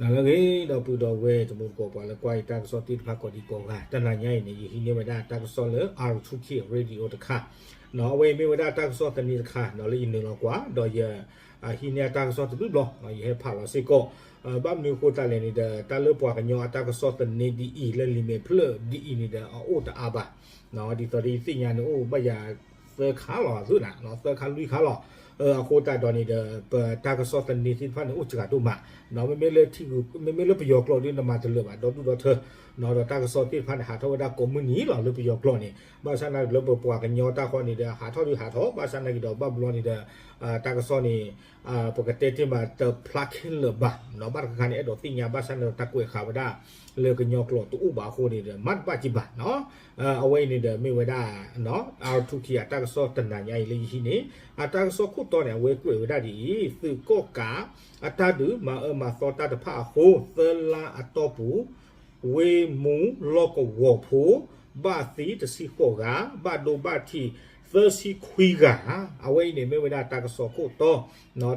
လၢအဂ့ၤ ဒီပုၢ်ဒီဝဲၢ်တံၤသကိး ပှၤလၢကွၢ်ယတၢ်ကစီၣ်သ့ၣ်တဖၣ်ကိးဒံကိးဂၤ, တနၤညါအံၤန့ၣ် ယဟံးန့ၢ်ဝဲဒၣ်တၢ်ကစီၣ်လၢ R two K Radio တခါ, အဝဲအံၤမ့ၢ်ဝဲဒၣ်တၢ်ကစီၣ်သန့တခါလၢယနုာ်လီၤကွၢ်, ဒီးယဟံးန့ၢ်အတၢ်ကစီၣ်တဘျုးဘျီ, ယဟဲဖးလီၤစ့ၢ်ကီး. ဘၣ်မနုၤအဃိသတးလဲၣ်န့ၣ်ဒီး တၢ်လၢပှၤကညီအတၢ်ကစီၣ်သန့ဒ်အံၤ လၢလံာ်မဲာ်ဖျၢၣ်ဒ်အံၤန့ၣ်ဒီး အအိၣ်တအါဘၣ်. ဒ်သိးဒီးယသ့ၣ်ညါန့ၣ် အိၣ်ဘၣ်ယၤသၢခါလီၤ, သၢခါလွံၢ်ခါလီၤ. အဃိသတးဒီးန့ၣ်ဒီး ပတၢ်ကစီၣ်သန့သ့ၣ်တဖၣ်န့ၣ် အိၣ်စှၤဒိၣ်မး, မ့မ့ၢ်လၢထံဂုၤ မ့မ့ၢ်လၢပယီၤကျိာ်ဒီး နမၤတလၢာ်ဘၣ် ဒီဒူၣ်ဒီထၢ, ဒီးတၢ်ကစီၣ်သ့ၣ်တဖၣ်န့ၣ် ဟးထီၣ်ဝဲဒၣ်ကိးမုၢ်နံၤလီၤ လၢပယီၤကျိာ်န့ၣ်, ဘၣ်ဆၣ်သနာ်က့လၢပပှၤကညီတၢ်ဃီန့ၣ်ဒီး ဟးထီၣ်ဒုးဟးထီၣ်, ဘၣ်ဆၣ်သနာ်က့ဒီး ဘၣ်ဘျီန့ၣ်ဒီး တၢ်ကစီၣ်န့ၣ် ပကတဲတ့ၢ်မး တဖျါခဲလၢာ်ဘၣ်, ဘၣ်တခါခါန့ၣ် အဲၣ်ဒိးသ့ၣ်ညါ ဘၣ်ဆၣ်သနာ်က့ တၢ်ကွဲးဃာ်ဝဲဒၣ်လၢကညီကျိာ်တအိၣ်ဘၣ်အဃိန့ၣ်ဒီး မၤတဘၣ်က့ၤဘၣ်. အဝဲအံၤန့ၣ်ဒီးမ့ၢ်ဝဲဒၣ် R two K အတၢ်ကစီၣ်တနၤညါအံၤလၢယဟံးန့ၢ်, အတၢ်ကစီၣ်ခိၣ်တီန့ၣ် အဝဲကွဲးဝဲဒၣ်ဒ်အံၤ, သုးကီၣ်ကး အတၢ်ဒုးမၤအၢမၤသီတၢ်တဖၣ်အဃိ သၢလါအတီၢ်ပူၤ ဝ့ၢ်မူလီၢ်ကဝီၤဖိ ဘၣ်သံတဆံဃိးဂၤ, ဘၣ်ဒိဘၣ်ထံးသၢဆံခွံဂၤ. အဝဲအံၤန့ၣ်မ့ၢ်ဝဲဒၣ်တၢ်ကစီၣ်ခိၣ်တီ,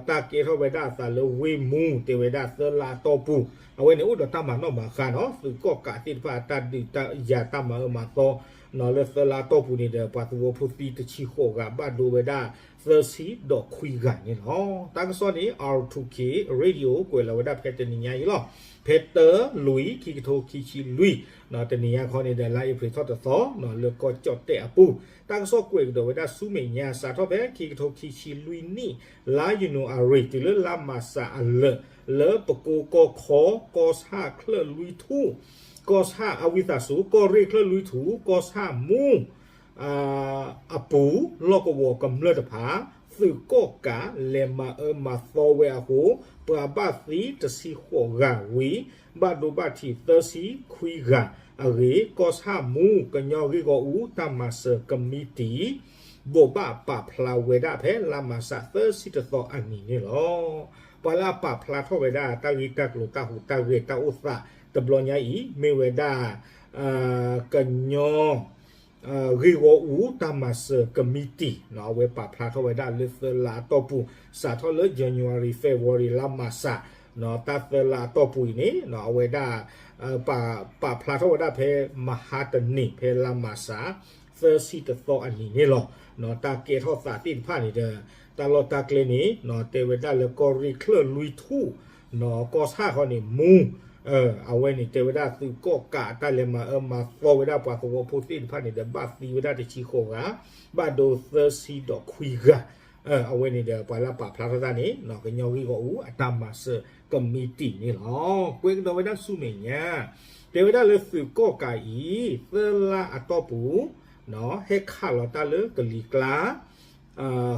တၢ်ကဲထီၣ်ဝဲဒၣ်အသးလၢဝ့ၢ်မူ တဲဝဲဒၣ်သၢလါအတီၢ်ပူၤ, အဝဲန့ၣ်အိၣ်ဒီးတၢ်မၤနီၣ်မၤဃါနီၤ, သုးကီၣ်ကးသ့ၣ်တဖၣ်အတၢ်ဒုးတၢ်ယၤတၢ်မၤအၢမၤသီ လၢသၢလါအတီၢ်ပူၤန့ၣ်ဒီး ပှၤသဝီဖိသံတဆံဃိးဂၤ ဘၣ်ဒိဝဲဒၣ်သၢဆံဒီးခွံဂၤန့ၣ်လီၤ. တၢ်ကစီၣ်န့ၣ် R two K Radio ကွဲးလီၤဝဲဒၣ်ဖဲတနံၤညါအံၤလီၤ. ဖဲတၢ လွံၢ် ခံကထိခံဆံလွံၢ်, တနံၤညါခီန့ၣ်ဒီး လါအ့ဖြ့ၣ်ထီၣ်တသီ လၢကီၢ်ကၠီၣ်တဲၣ်အပူၤ, တၢ်ကစီၣ်ကွဲးကဒီးဝဲဒၣ်ဆူမဲာ်ညါ စးထီၣ်ဖဲခံကထိခံဆံလွံၢ်နံၣ် လါယနူၤအါရံၤ တုၤလၢလါမၢ်ၡးအလၢာ် လၢပကိကီၢ်ခီ ကီၢ်ဆၣ်ချၢၣ်လွံၢ်ထူၣ် ကီၢ်ဆၣ်အဝံသးစူၤ ကီၢ်ရ့ၣ်ချၢၣ်လွံၢ်ထူၣ် ကီၢ်ဆၣ်မူ အပူၤ လီၢ်ကဝီၤကမျၢၢ်တဖၣ် သုးကီၣ်ကးလဲၤမၤအၢမၤသီဝဲအဃိ ပှၤဘၣ်သံတဆံဃိးဂၤဝံၤ ဘၣ်ဒိဘၣ်ထံးသၢဆံခွံဂၤအဂ့ၢ် ကီၢ်ဆၣ်မူ ကညီဂ့ၢ်ဂီၢ်အူတၢ်မၤစၢၤကမံးတံာ် ဘိးဘၣ်ပာ်ဖျါဝဲဒၣ်ဖဲလါမၢ်ၡးသၢဆံတသီအနံၤန့ၣ်လီၤ. ပှၤလၢအပာ်ဖျါထီၣ်ဝဲဒၣ်တၢ်ဂ့ၢ်တၢ်ကျိၤတၢ်ဟူးတၢ်ဂဲၤတၢ်အိၣ်သးတဘျီညါအံၤ မ့ၢ်ဝဲဒၣ် ကညီ ဂ့ၢ်ဂီၢ်အူတၢ်မၤစၢၤကမံးတံာ် အဝဲပာ်ဖျါထီၣ်ဝဲဒၣ်လၢသၢလါအတီၢ်ပူၤ စးထီၣ်လၢ January February လါမၢ်ၡး တၢ်သၢလါအတီၢ်ပူၤအံၤန့ၣ် အဝဲဒၣ် ပာ်ဖျါထီၣ်ဝဲဒၣ်ဖဲမဟါတနံၤ ဖဲလါမၢ်ၡး သၢဆံတသီအနံၤန့ၣ်လီၤ. တၢ်ကဲထီၣ်သးသ့ၣ်တဖၣ်န့ၣ်ဒီး တၢ်လီၢ်တၢ်ကျဲန့ၣ် တဲဝဲဒၣ်လၢကီၢ်ရ့ၣ်ချၢၣ်လွံၢ်ထူၣ် ကီၢ်ဆၣ်ဃီန့ၣ်မူ အဝဲန့ၣ်တဲဝဲဒၣ်သုးကီၣ်ကးအတၢ်လဲၤမၤအၢမၤသီဝဲဒၣ်ပှၤသဝီဖိသ့ၣ်တဖၣ်န့ၣ်ဒီး ဘၣ်သံဝဲဒၣ်တဆံဃိးဂၤ ဘၣ်ဒိသၢဆံဒီးခွံဂၤ အဝဲန့ၣ်ဒီးပှၤလၢပာ်ဖျါထီၣ်တၢ်န့ၣ် ကညီဂ့ၢ်ဂီၢ်အူအတၢ်မၤစၢၤကမံးတံာ်န့ၣ်လီၤ. ကွဲးကဒီးဝဲဒၣ်ဆူမဲာ်ညါ တဲဝဲဒၣ်လၢသုးကီၣ်ကးအံၤ သၢလါအတီၢ်ပူၤ ဟဲခးလီၤတၢ်လၢကလံၤကျါ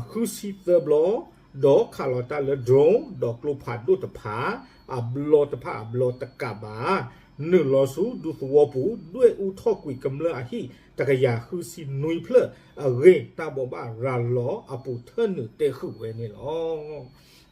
ဃုဆံသၢဘျီ, ဒီးခးလီၤတၢ်လၢ drone ဒီးကျိဖးဒိၣ်တဖၣ် အဘျီတဖၣ်အဘျီတကးဘၣ်, နုာ်လီၤဆူဒူသဝီပူၤ ဒွဲၣ်အူထီၣ်ကွံာ်ကမျၢၢ်အဟံၣ် တကယၤဃုဆံနွံဖျၢၣ်အဂ့ၢ် တၢ်ဘိးဘၣ်ရၤလီၤအပူၤထၢနုာ်တဲဃုာ်ဝဲန့ၣ်လီ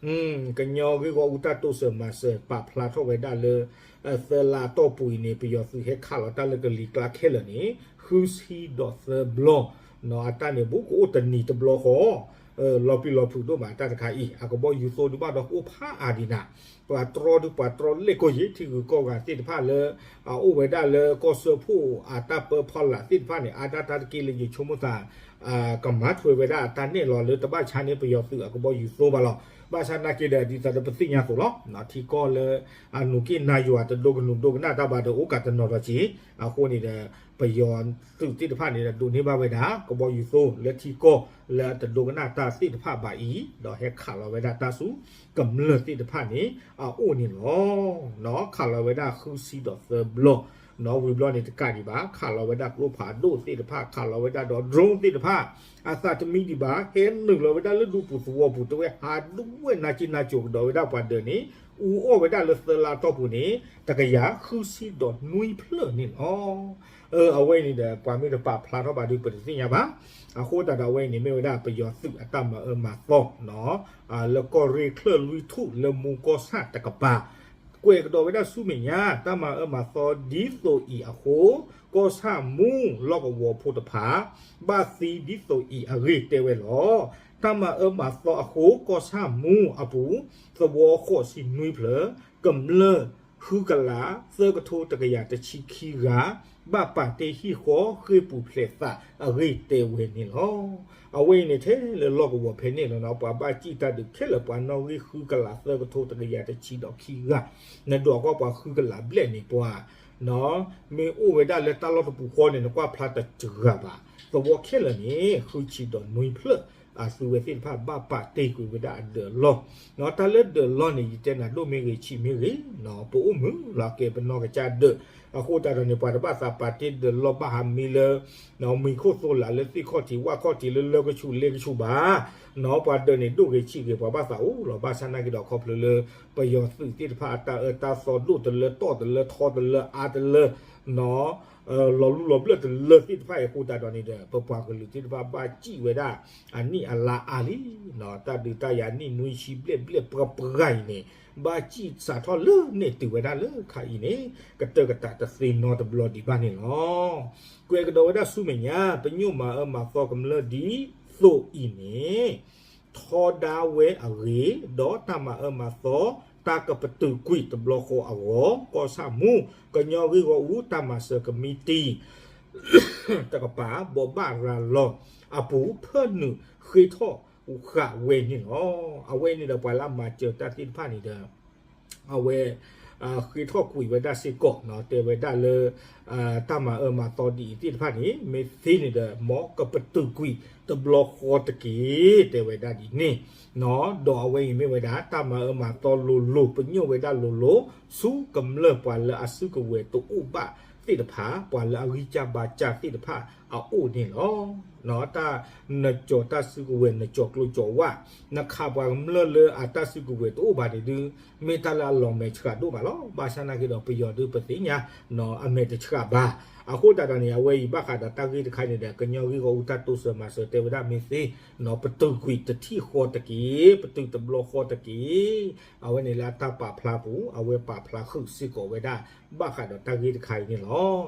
ၤ. ကညီဂ့ၢ်ဂီၢ်အူတၢ်တိစၢၤမၤစၢၤ ပာ်ဖျါထီၣ်ဝဲဒၣ်လၢ သၢလါအတီၢ်ပူၤအံၤန့ၣ် ပယီၤသုးဟဲခးလီၤတၢ်လၢကလံၤကျါခဲလၢာ်န့ၣ် ဃုဆံဒီးသၢဘျီ, အတၢ်န့ၣ်ဘူးကအိၣ်တနံၤတဘျီဃီ လီၤပျံၤလီၤဖုးဒိၣ်မးတၢ်တခါအံၤ အကဘီယူၤသိဒုးဘၣ်ဒီးကအိၣ်ဖးအါဒံးနၤ, ပှၤတြီဒုးပှၤတြီလဲၣ်ကိးယံာ် ထံဂုၤကီၢ်ဂၤသ့ၣ်တဖၣ်လၢ အအိၣ်ဝဲဒၣ်လၢကီၢ်စၢဖှိၣ်အတၢ်ပၢဖီလာ်သ့ၣ်တဖၣ်န့ၣ် အါဒၣ်တၢ်တက့ၢ်လၢယဆိကမိၣ်သး ကမၤထွဲဝဲဒၣ်တၢ်နဲၣ်လီၤလၢတဘၣ်ဆါန့ၣ် ပယီၤသုးအကဘီယူၤသိဘၣ်လီၤ. ဘၣ်ဆၣ်သနာ်က့ဒီး ဒ်သိးဒီးပသ့ၣ်ညါအသိးလီၤ, ထံကီၢ်လၢ အနူၤက့ၣ်နါယွၤတဒိကနူၤဒိကနၣ်တၢ်ဘၣ်ဒီး အိၣ်ကးတနီၤဒီးက့ၤ, အဃိန့ၣ်ဒီး ပယီၤသုးသ့ၣ်တဖၣ်န့ၣ်ဒီး ဒိးန့ၢ်ဘၣ်ဝဲဒၣ် ကဘီယူၤသိလၢထံကီၢ်လၢအတဒိကနၣ်တၢ်သ့ၣ်တဖၣ်ဘၣ်အံၤ ဒီးဟဲခးလီၤဝဲဒၣ်တၢ်ဆူကမျၢၢ်သ့ၣ်တဖၣ်န့ၣ် အအိၣ်န့ၣ်လီၤ. ခးလီၤဝဲဒၣ်ဃုဆံဒီးသၢဘျီ ဝံၤဘျီန့ၣ်တကးဒံးဘၣ် ခးလီၤဝဲဒၣ်ကျိဖးဒိၣ်သ့ၣ်တဖၣ် ခးလီၤဝဲဒၣ်ဒီး drone သ့ၣ်တဖၣ် အသးတမံဒံးဘၣ် ဟဲနုာ်လီၤဝဲဒၣ်လၢဒူပူၤသဝီပူၤ တဝဲဟးဒွဲၣ်နါက့နါကိၤကဒီးဝဲဒၣ်ပှၤဒၢးန့ၣ် အူအီၣ်ဝဲဒၣ်လၢသၢလါတီၢ်ပူၤန့ၣ် တကယၤဃုဆံဒီးနွံဖျၢၣ်န့ၣ်လီၤ. အဝဲအံၤန့ၣ်ဒီး ပှၤမ့ၢ်တပာ်ဖျါထီၣ်ဘၣ်ဒီး ပတသ့ၣ်ညါဘၣ်. အဃိသတးဒီးအဝဲအံၤန့ၣ် မ့ၢ်ဝဲဒၣ်ပယီၤသုးအတၢ်မၤအၢမၤသီ လၢကီၢ်ရ့ၣ်ချၢၣ်လွံၢ်ထူၣ်လၢမူကီၢ်ဆၣ်တကပၤ ကွဲးကဒီးဝဲဒၣ်ဆူမဲာ်ညါ တၢ်မၤအၢမၤသီဒ်သိးအံၤအဃိ ကီၢ်ဆၣ်မူလီၢ်ကဝီၤဖိတဖၣ် ဘၣ်သံဒ်သိးအံၤအဂ့ၢ်တဲဝဲလီၤ. တၢ်မၤအၢမၤသီအဃိ ကီၢ်ဆၣ်မူအပူၤ သဝီဃိးဆံနွံဖျၢၣ် ကမျၢၢ် ဃုကလးသၢကထိတကယၤတဆံခံဂၤ ဘၣ်ပာ်တ့ၢ်ဟံၣ်ဃီဃ့ၢ်ပူၤဖျဲးသးအဂ့ၢ်တဲဝဲန့ၣ်လီၤ. အဝဲအံၤန့ၣ် ထဲလၢလီၢ်ကဝီၤဖဲန့ၣ်လီၤနီၤ, ပှၤဘၣ်စံၣ်တၢ်ဒုးခဲလၢာ် ပှၤနီၣ်ဂံၢ်ဃုကလးသၢကထိတကယၤတဆံဒီးခံဂၤ, နဒွးကီၢ်ပှၤဃုကလးဘျဲၣ်န့ၣ် ပှၤ မ့ၢ်အိၣ်ဝဲဒၣ်လၢတၢ်လီၢ်တပူၤဃီန့ၣ် နကွၢ်ဖျါတစှၤဘၣ်, သဝီခဲလၢာ်န့ၣ် ဃုဆံဒီးနွံဖျၢၣ် အသုဝဲသ့ၣ်တဖၣ်ဘၣ်ပာ်တ့ၢ်ကွံာ်ဝဲဒၣ်အဒၢးလီၢ်, တၢ်လၢဒၢးလီၢ်န့ၣ် ယတဲနၤဒိၣ်မ့ၢ်ဂ့ၤဆံးမ့ၢ်ဂ့ၤ, ပအိၣ်မုာ်လီၤကဲပနီၢ်ကစၢ်ဒၢး, အဃိသတးဒီးန့ၣ် ပှၤတဘၣ်သးပာ်တ့ၢ်ဒၢးလီၢ်ဘၣ်ဟးမံလၢ မံၤခိၣ်သိလးလၢသ့ၣ်ခီၣ်ထံးဝၣ်ခီၣ်ထံးလၢလၢကဆူးလ့ကဆူးဘၣ်, ပှၤဒၢးန့ၣ်ဒိၣ်ဂ့ၤဆံးဂ့ၤ ပှၤဘၣ်သးအိၣ်လီၤ, ဘၣ်ဆၣ်နာ်က့ဒီးခီဖျိလၢ ပယီၤသုးသ့ၣ်တဖၣ်အတၢ်အၢတၢ်သီဒိၣ်တလၢတီၢ်တလၢထီတလၢအါတလၢ လီၤလူလီၤဘျၢၣ်တလၢသ့ၣ်တဖၣ်အံၤအဃိသတးဒီးန့ၣ်ဒီး ပပှၤကလုာ်သ့ၣ်တဖၣ်ဘၣ်စံၣ်ဝဲဒၣ် အနံၣ်အလါအါလံ, တၢ်ဒုးတၢ်ယၤနံၣ်နွံဆံဘျဲၣ်ဘျဲၣ်ပှဲၤပှဲၤအံၤန့ၣ် ဘၣ်စံၣ်စးထီၣ်လၢန့ၣ်တုၤဝဲဒၣ်လၢခါအံၤန့ၣ် ကတၢၢ်ကတၢၢ်တသ့နီတဘျီဒံးဘၣ်န့ၣ်လီၤ. ကွဲးကဒီးဝဲဒၣ်ဆူမဲာ်ညါ ပညိၣ်မၤအၢမၤသီကမျၢၢ်ဒ်သိးအံၤန့ၣ် ထီဒါဝဲအဂ့ၢ် ဒီးတၢ်မၤအၢမၤသီ တၢ်ကပတုာ်ကွံာ်တဘျီဃီအဂီၢ် ကီၢ်ဆၣ်မူ ကညီဂ့ၢ်ဂီၢ်အူ တၢ်မၤစၢၤကမံးတံာ် တကပၤ ဘိးဘၣ်ရၤလီၤအပူၤ ဖၢနုာ်ဃ့ထီၣ်ဃာ်ဝဲန့ၣ်လီၤ. အဝဲန့ၣ်ဒီးပှၤလၢအမၤစၢၤတၢ်သ့ၣ်တဖၣ်န့ၣ်ဒီး အဝဲ ဃ့ထီၣ်ကွံာ်ဝဲဒၣ်စ့ၢ်ကီး တဲဝဲဒၣ်လၢ တၢ်မၤအၢမၤသီဒ်အံၤသ့ၣ်တဖၣ်န့ၣ် မ့ၢ်သ့န့ၣ်ဒီး မ်ကပတုာ်ကွံာ်တဘျီဃီတက့ၢ် တဲဝဲဒၣ်ဒ်န့ၣ်, ဒီးအဝဲအံၤမ့ၢ်ဝဲဒၣ် တၢ်မၤအၢမၤသီလိၤလိၤ ပညိၣ်ဝဲဒၣ်လိၤလိၤ ဆူကမျၢၢ်ပှၤလၢအစုကဝဲၤတအိၣ်ဘၣ်သ့ၣ်တဖၣ် ပှၤလၢအဂံၢ်စၢ်ဘါစၢ်သ့ၣ်တဖၣ်အအိၣ်န့ၣ်လီၤ. တၢ်နကၠီၤတၢ်စုကဝဲၤ နကၠီၤကျိကၠီၤဝၣ် နခးပှၤကမျၢၢ်လၢအတၢ်စုကဝဲၤတအိၣ်ဘၣ်န့ၣ်ဒုး မ့ၢ်တၢ်လၢအလီၤမဲာ်ဆှးဒိၣ်မးလီၤ. ဘၣ်ဆၣ်နာ်က့ဒီးပယီၤဒုးပသ့ၣ်ညါ အမဲာ်တဆှးဘၣ်. အဃိသတးဒီးန့ၣ် အဝဲအံၤဘၣ်ဃးဒီးတၢ်ဂ့ၢ်တခါအံၤန့ၣ်ဒီး ကညီဂ့ၢ်ဂီၢ်အူတၢ်တိစၢၤမၤစၢၤတဲဝဲဒၣ်မ့ၢ်သ့ ပတုာ်ကွံာ်တထံၣ်ဃီတက့ၢ်, ပတုာ်တဘျီဃီတက့ၢ်. အဝဲန့ၣ်လၢအတၢ်ပာ်ဖျါပူၤ အဝဲပာ်ဖျါဃုာ်စ့ၢ်ကီးဝဲဒၣ် ဘၣ်ဃးဒီးတၢ်ဂ့ၢ်တခါအံၤန့ၣ်လီၤ.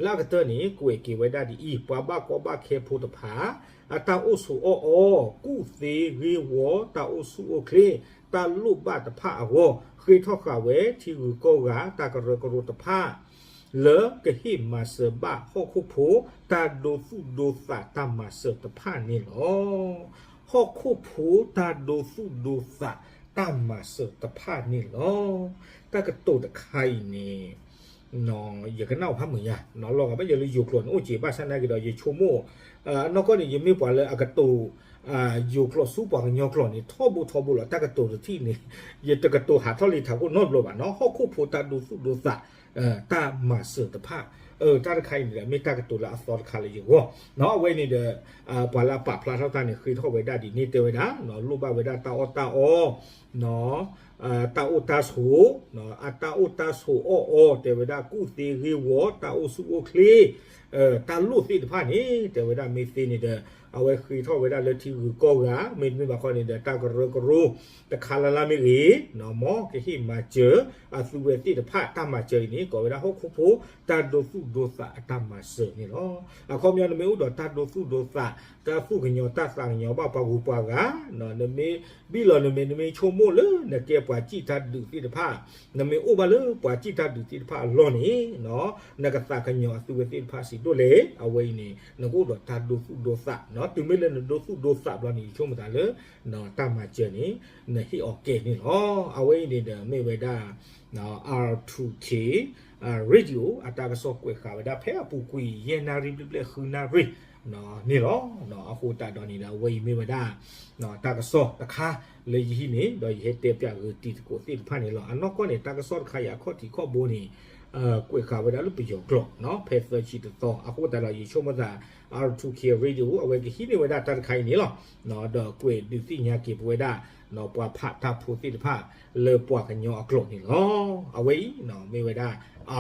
လၢအကတၢၢ်န့ၣ် ကွဲးက့ၤဝဲဒၣ်ဒ်အံၤ ပှၤဘၣ်ကီဘၣ်ခဲဖိတဖၣ် အတၢ်အိၣ်ဆိးအီၣ်အီ ကူၣ်သ့ဂ့ၢ်ဝီ တၢ်အိၣ်ဆူၣ်အိၣ်ချ့ တၢ်လိၣ်ဘၣ်တဖၣ်အဂီၢ် ဃ့ထီၣ်ဃာ်ဝဲ ထံဂုၤကီၢ်ဂၤ တၢ်ကရၢကရိတဖၣ် လၢကဟ့ၣ်မၤစၢၤဘၣ်ဟီၣ်ခိၣ်ဖိ တၢ်ဒိသူၣ်ဒိသးတၢ်မၤစၢၤတဖၣ်န့ၣ်လီၤ. ဟီၣ်ခိၣ်ဖိတၢ်ဒိသူၣ်ဒိသးတၢ်မၤစၢၤတဖၣ်န့ၣ်လီၤ. တၢ်ကတိၤတခါအံၤန့ၣ် ယကနၣ်အီၤဖးမုာ်ညါ လီၤဂာ်ဘၣ်ယၤလၢယိၤကျိာ်န့ၣ် အိၣ်က့ၤဘၣ်ဆၣ်နာ်က့ဒီး ယဆိကမိၣ် အနီၢ်ကီၢ်န့ၣ် ယမ့ၢ်ပှၤလၢအကတိၤ ယိၤကျိာ်ဆူပှၤကညီကျိာ်န့ၣ် ထီဘိထီဘိလီၤ. တၢ်ကတိၤတထံၣ်န့ၣ် ယတကတိၤဟးထီၣ်လံထးခိၣ်နီတဘျီဘၣ်နီၤ. ဟီၣ်ခိၣ်ဖိတၢ်ဒိသူၣ်ဒိသး တၢ်မၤစၢၤတဖၣ် တၢ်တခါအံၤန့ၣ်ဒီး မ့ၢ်တၢ်ကတိၤလၢအသီတခါလၢယဂီၢ်နီၤ. အဝဲန့ၣ်ဒီး ပှၤလၢအပာ်ဖျါထီၣ်တၢ်န့ၣ် ဃ့ထီၣ်ဝဲဒၣ်ဒ်န့ၣ်တဲဝဲဒၣ် လိၣ်ဘၣ်ဝဲဒၣ်တၢ်အီၣ်တၢ်အီ တၢ်အိၣ်တၢ်ဆိး အတၢ်အိၣ်တၢ်ဆိးအီၣ်အီ တဲဝဲဒၣ် ကူၣ်သ့ဂ့ၢ်ဝီ တၢ်အိၣ်ဆူၣ်အိၣ်ချ့ တၢ်လိၣ်သ့ၣ်တဖၣ်န့ၣ် တဲဝဲဒၣ်မ့ၢ်သ့န့ၣ်ဒီး အဝဲဃ့ထီၣ်ဝဲဒၣ်လၢထံဂုၤကီၢ်ဂၤ မ့တမ့ၢ်ဘၣ်ခီန့ၣ်ဒီး တၢ်ကရၢကရိ တခါလၢ်လၢ်မ့ၢ်ဂ့ၤ မ်ကဟ့ၣ်မၤစၢၤ အသုဝဲသ့ၣ်တဖၣ် တၢ်မၤစၢၤအံၤန့ၣ် ကိးဝဲဒၣ်ဟီၣ်ခိၣ်ဖိ တၢ်ဒိသူၣ်ဒိသးအတၢ်မၤစၢၤန့ၣ်လီၤ. အခီပညီ နမ့ၢ်အိၣ်ဒီးတၢ်ဒိသူၣ်ဒိသး တၢ်သူၣ်ကညီၤတၢ်သးကညီၤဘၣ်ပှၤဂုၤပှၤဂၤ နမ့ၢ်ဘံၣ်လီၤနမဲာ် နမ့ၢ်ဆိကမိၣ်လၢနကဲပှၤစံၣ်တၢ်ဒုးသ့ၣ်တဖၣ် နမ့ၢ်အိၣ်ဘၣ်လၢပှၤစံၣ်တၢ်ဒုးသ့ၣ်တဖၣ်အလီၢ်န့ၣ် နကသးကညီၤအသုဝဲသ့ၣ်တဖၣ်စံးဒိၣ်လဲၣ်. အဝဲအံၤန့ၣ် နကအိၣ်ဒီးတၢ်ဒိသူၣ်ဒိသး တုၤမ့ၢ်လၢနဒိသူၣ်ဒိသးဘျီန့ၣ် ယဆိကမိၣ်သးလၢ တၢ်မၤစၢၤန့ၣ် နဟ့ၣ်အီၤကဲန့ၣ်လီၤ. အဝဲအံၤန့ၣ်ဒီးမ့ၢ်ဝဲဒၣ် R two K Radio အတၢ်ကစီၣ်ကွဲးဃာ်ဝဲဒၣ်ဖဲအပူၤကွံာ် ယဲၢ်နၣ်ရံၣ်ဘျဲၣ်ဘျဲၣ် ဃုနၣ်ရံၣ်န့ၣ်လီၤ. အဃိသတးဒီးန့ၣ်ဒီး အဝဲအံၤမ့ၢ်ဝဲဒၣ် တၢ်ကစီၣ်တခါလၢယဟံးန့ၢ် ဒီးယဟဲတဲပၠးဂ့ၤတံၤသကိးသ့ၣ်တဖၣ်န့ၣ်လီၤ. အနီၢ်ကီၢ်န့ၣ် တၢ်ကစီၣ်တခါအံၤအခီၣ်ထံးခီၣ်ဘိန့ၣ် ကွဲးဃာ်ဝဲဒၣ်လၢပယီၤကျိာ် ဖဲသၢဆံတသီ အဃိသတးဒီး ယဆိကမိၣ်သး R two K Radio အဝဲကဟံးန့ၢ်ဝဲဒၣ်တၢ်တခါအံၤန့ၣ်လီၤ. ဒီးကွဲးဒုးသ့ၣ်ညါက့ၤပဝဲဒၣ် ပှၤဖးတၢ်ဖိသ့ၣ်တဖၣ် လၢပှၤကညီအကျိာ်န့ၣ်လီၤ. အဝဲအံၤ မ့ၢ်ဝဲဒၣ်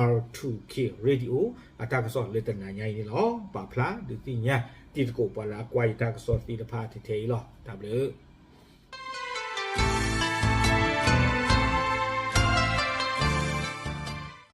R two K Radio အတၢ်ကစီၣ်လၢတနၤညါအံၤန့ၣ်လီၤ. ပာ်ဖျါဒုးသ့ၣ်ညါတံၤသကိးပှၤလၢအကွၢ်ယတၢ်ကစီၣ်သ့ၣ်တဖၣ်ထဲထဲအံၤလီၤ. တၢ်ဘျုး